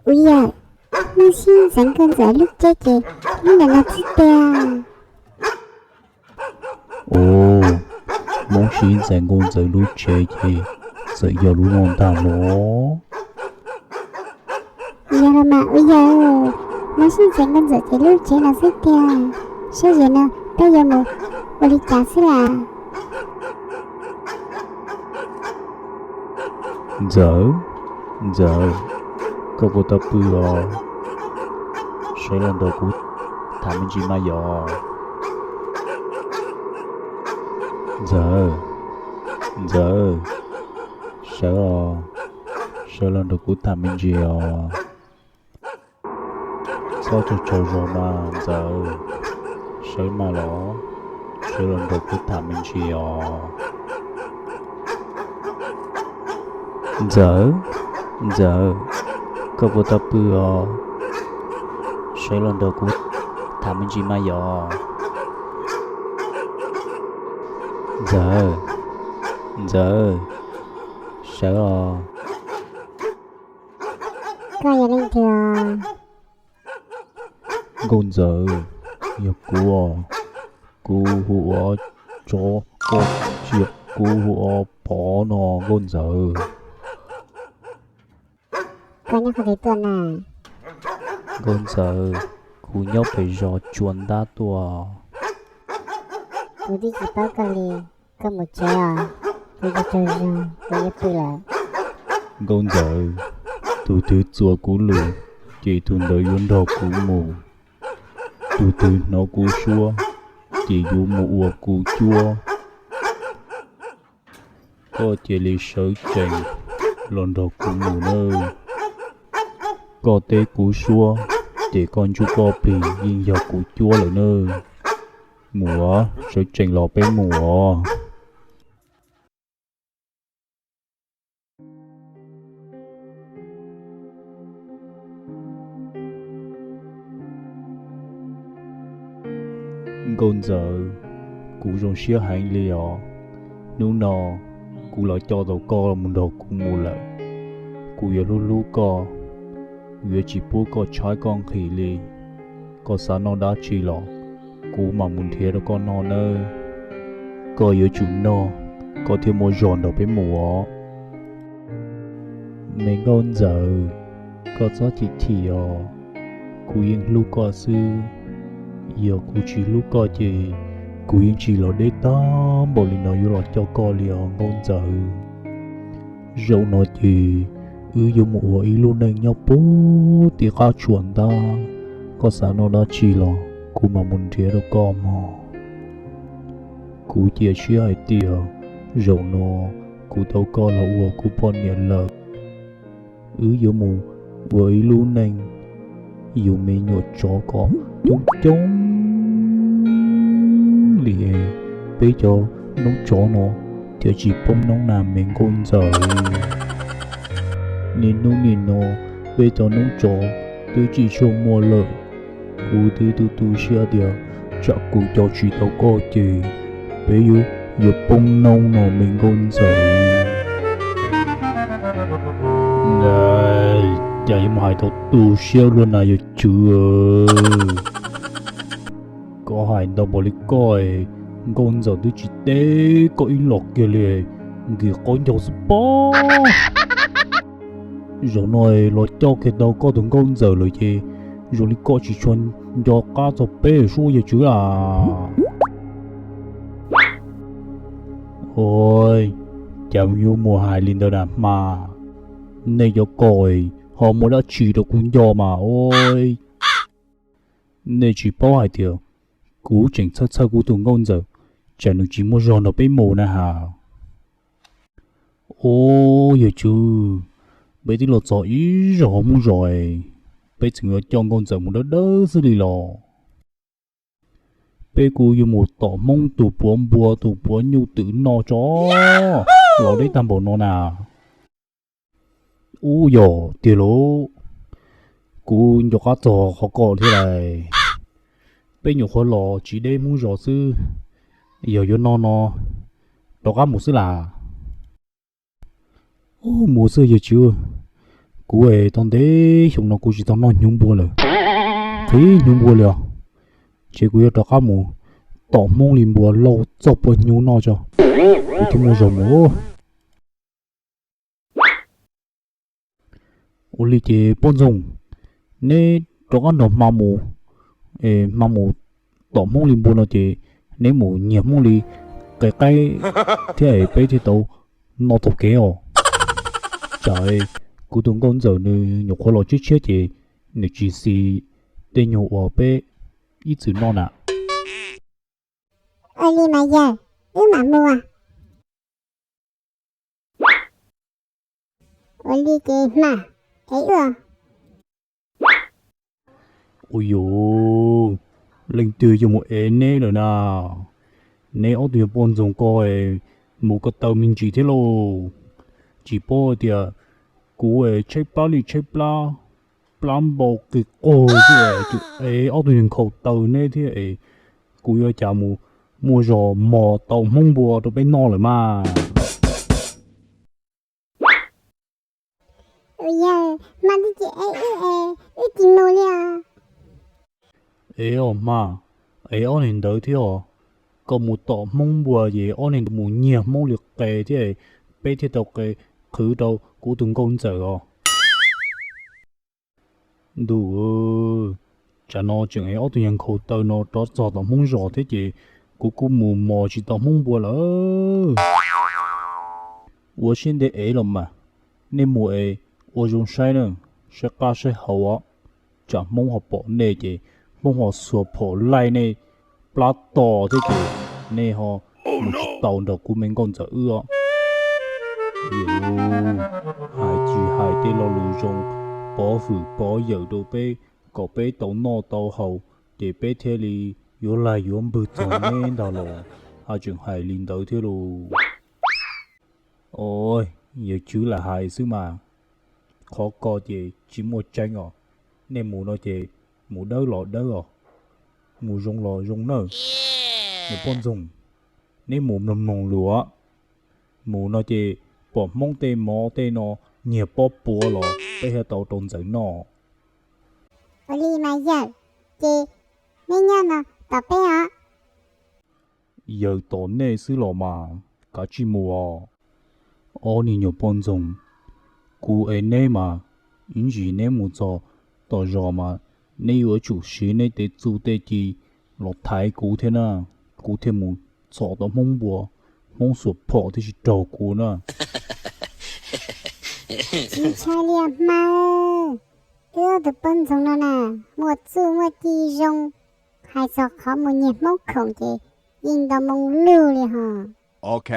Ua yog Muaj Sib ntxeev Nkauj Ntxawm lub tsev ces lub ntawm no xwb tiag. Ua, Muaj Sib ntxeev Nkauj Ntxawm lub tsev ces txawm yog lub no ntag los? Yog los mas ua yog, Muaj Sib ntxeev Nkauj Ntxawm ces lub tsev no xwb tiag. Saib zaum no peb yuav mus ua li cas xwb las? Ntxawm, Ntxawm, koj puas tau pw os? Sawv los nrog kuv tham me ntsis mas yom. Ntxawm, Ntxawm, sawv os, sawv los nrog kuv tham me ntsis os. Txhob tsaug tsaug zog mas Ntxawm, sawv mas los, sawv los nrog kuv tham me ntsis os. Ntxawm, Ntxawm, koj puas tau pw os? Sawv los nrog kuv tham me ntsis mas yom. Ntxawm, Ntxawm, sawv os, koj yog leej twg? Nkauj Ntxawm, yog kuv os, kuv hu ua Tsov, koj, tsis yog, kuv hu ua Pov no Nkauj Ntxawm. Koj nyob qhov twg tuaj na? Nkauj Ntxawm, kuv nyob pem zos Tsua Ntab tuaj. Kuv twb tsis paub koj li, koj mus tsev os, kuv tsaug zog, kuv yuav pw lawm. Nkauj Ntxawm, tus twg txuas kuv lus, ces tus ntawd yuav nrog kuv mus. Tus twg hnov kuv suab, ces yuav mus ua kuv cuab. Koj cia li sawv tsees los nrog kuv mus nawb. Koj teb kuv suab, ces koj ntsuj koj plig yeej yog kuv cuab lawm nawb. Mus os, sawv tsees los peb mus os. Nkauj Ntxawm, kuv zoo siab heev li os. Hnub no kuv los coj tau koj mus nrog kuv mus lawm. Kuv yuav hlub hlub koj, yuav tsis pub koj tshaib koj nqhis li. Koj xav noj dab tsi los kuv mam mus nrhiav rau koj noj nawb. Koj yuav tsum noj, koj thiaj muaj zog nrog peb mus os. Me Nkauj Ntxawm, koj txhob chim chim os, kuv yeej hlub koj xwb. Yog kuv tsis hlub koj ces kuv yeej tsis los deb tag npaum li no yuav los coj koj li os Nkauj Ntxawm. Zaum no ces wb yuav mus ua ib lub neej nyob puag tim qab Tsua Ntab. Koj xav noj dab tsi los kuv mam mus nrhiav rau koj mog. Kuv cia siab hais tias zaum no kuv tau koj los ua kuv poj niam lawm. Wb yuav mus ua ib lub neej yus me nyuam tsov kom coob coob li es peb cov noob tsov no thiaj tsis poob noob na me Nkauj Ntxawm. Niaj hnub nim no peb cov noob tsov twb tsis tshua muaj lawm. Kuv twb tu tu siab tias tsam kuv coj tsis tau koj ces peb yuav poob noob no me Nkauj Ntxawm. Cas yuav mus hais tau tu siab luaj na yawg Tswv. Koj hais ntau npaum li koj, Nkauj Ntxawm twb tsis teb koj ib los kiag li, nkim qaub ncaug xwb pob. Zaum no los coj kiag tau koj tus Nkauj Ntxawm lawm ces zoo li koj tsis tshua nco qab txog peb suab yawg Tswv a. Ua cas yuav mus hais li ntawd na hma? Nej cov ko ho muaj dab tsi rau kuv nco mas ua. Nej tsis paub hais tias kuv tseem txhawj txhawj kuv tus nkauj ntxawm, tsam nws tsis muaj zog nrog peb mus na has. Ub, yawg tswv, peb twb los txog ib zaug hauv Hmoob Zos, peb tseem yuav coj nkauj ntxawm mus dawb dawb xwb li los? Peb kuj yuav mus tom Hmoob tus puav npua tus puav nyuj twm noj tso, los deb tag npaum no na. Ub, yog tiag lauj, kuv nco qab txog qhov ko thiab lais. Peb nyuam qhuav los tsis deb Hmoob Zos xwb, yog yuav noj no, rov qab mus xwb las. Ub, mus xwb yawg tswv, kuv es tau ntev xyoo no kuv tsis tau noj hnyuv npua lawm, qhib hnyuv npua li os. Ces kuv yuav rov qab mus tom Hmoob li npua lauj txoj puav hnyuv noj tso, kuv thiaj muaj zog mus. Ua li ces poj ntxoog, neb rov qab nrog hma mus, hma mus tom Hmoob li npua no ces neb mus nyiag Hmoob li qe qaib thiab es peb thiaj tau noj taug kev os. Tsam kuv tus nkauj ntxawm nws nyuam qhuav los tshiab tshiab ces nws tsis xis tej nyuag uas peb ib txwm noj na. Ua li mas yawg, wb mam mus. Ua li ces hma, ev wb. Ua yus, leej twg yuav mus ev neb lawm na? Neb ob tug yawg poj ntxoog ko mus ko taw me ntsis thiab lauj. Tsis paub tias kuv tshaib plab li tshaib plab, plab npau qis qaug xwb es ev ob tug yawg nkhaus taw neb thiab es kuv yuav cas mus muaj zog mos tau Hmoob npua rau peb noj lawm mas. Ua yawg, hma twb tsis ev wb es wb tsis mus li os. Ev os hma, ev ob niag ntawd thiab os. Koj mus tom Hmoob npua ces ob niag ntawd mus nyiag Hmoob li qe thiab, peb thiaj tau qe qhwv rau kuv tus nkauj ntxawm os. Ntuj, tsam no tseem ev ob tug yawg nkhaus taw no rov txog tom Hmoob Zos thiab ces kuv kuj mus mos tsis tau Hmoob npua lawm. Ua siab ntev ev los mas, nej mus es ua zoo saib na, saib qab saib hau os. Tsam Hmoob ho pom nej ces Hmoob ho xuas phom laij nej plab to thiab ces nej ho mus tsis tau nrog kuv me nkauj ntxawm wb os. Hais tsis hais tej lo lus zoo pov hwm pov yawm rau peb kom peb tau noj tau haus ces peb thiaj li yuav laig yuav npwg txog neb ntag los, ho tseem hais li ntawd thiab lauj. Os, yawg tswv lam hais xwb mas, qhov ko ces tsis muaj tseeb os. Nej mus no ces mus dawb los dawb os, mus zoo los zoo nawb. Niam poj ntxoog, neb mus mloog mloog lus, mus no ces pom Hmoob tej mov tej no nyiag pob puav los peb thiaj tau rau ntxawm noj. Ua li mas yawg, ces neb nyob no tos peb os. Yawg tos nej xwb los mas, kav tsij mus os. Ob niag nyuam poj ntxoog, kuv ev neb mas, ib ntsis neb mus txog tom zos mas neb yuav tsum siv neb tej txuj tej ci los thaiv kuv thiab na, kuv thiaj mus txhom tau Hmoob npua, Hmoob xuas phom thiaj tsis raug kuv na. Tsis ntshai li hma, wb ob tug poj ntxoog no na, muaj txuj muaj ci zoo, hais txog qhov mus nyiag Hmoob khoom ces yeej nto moo lug li hos. Ok.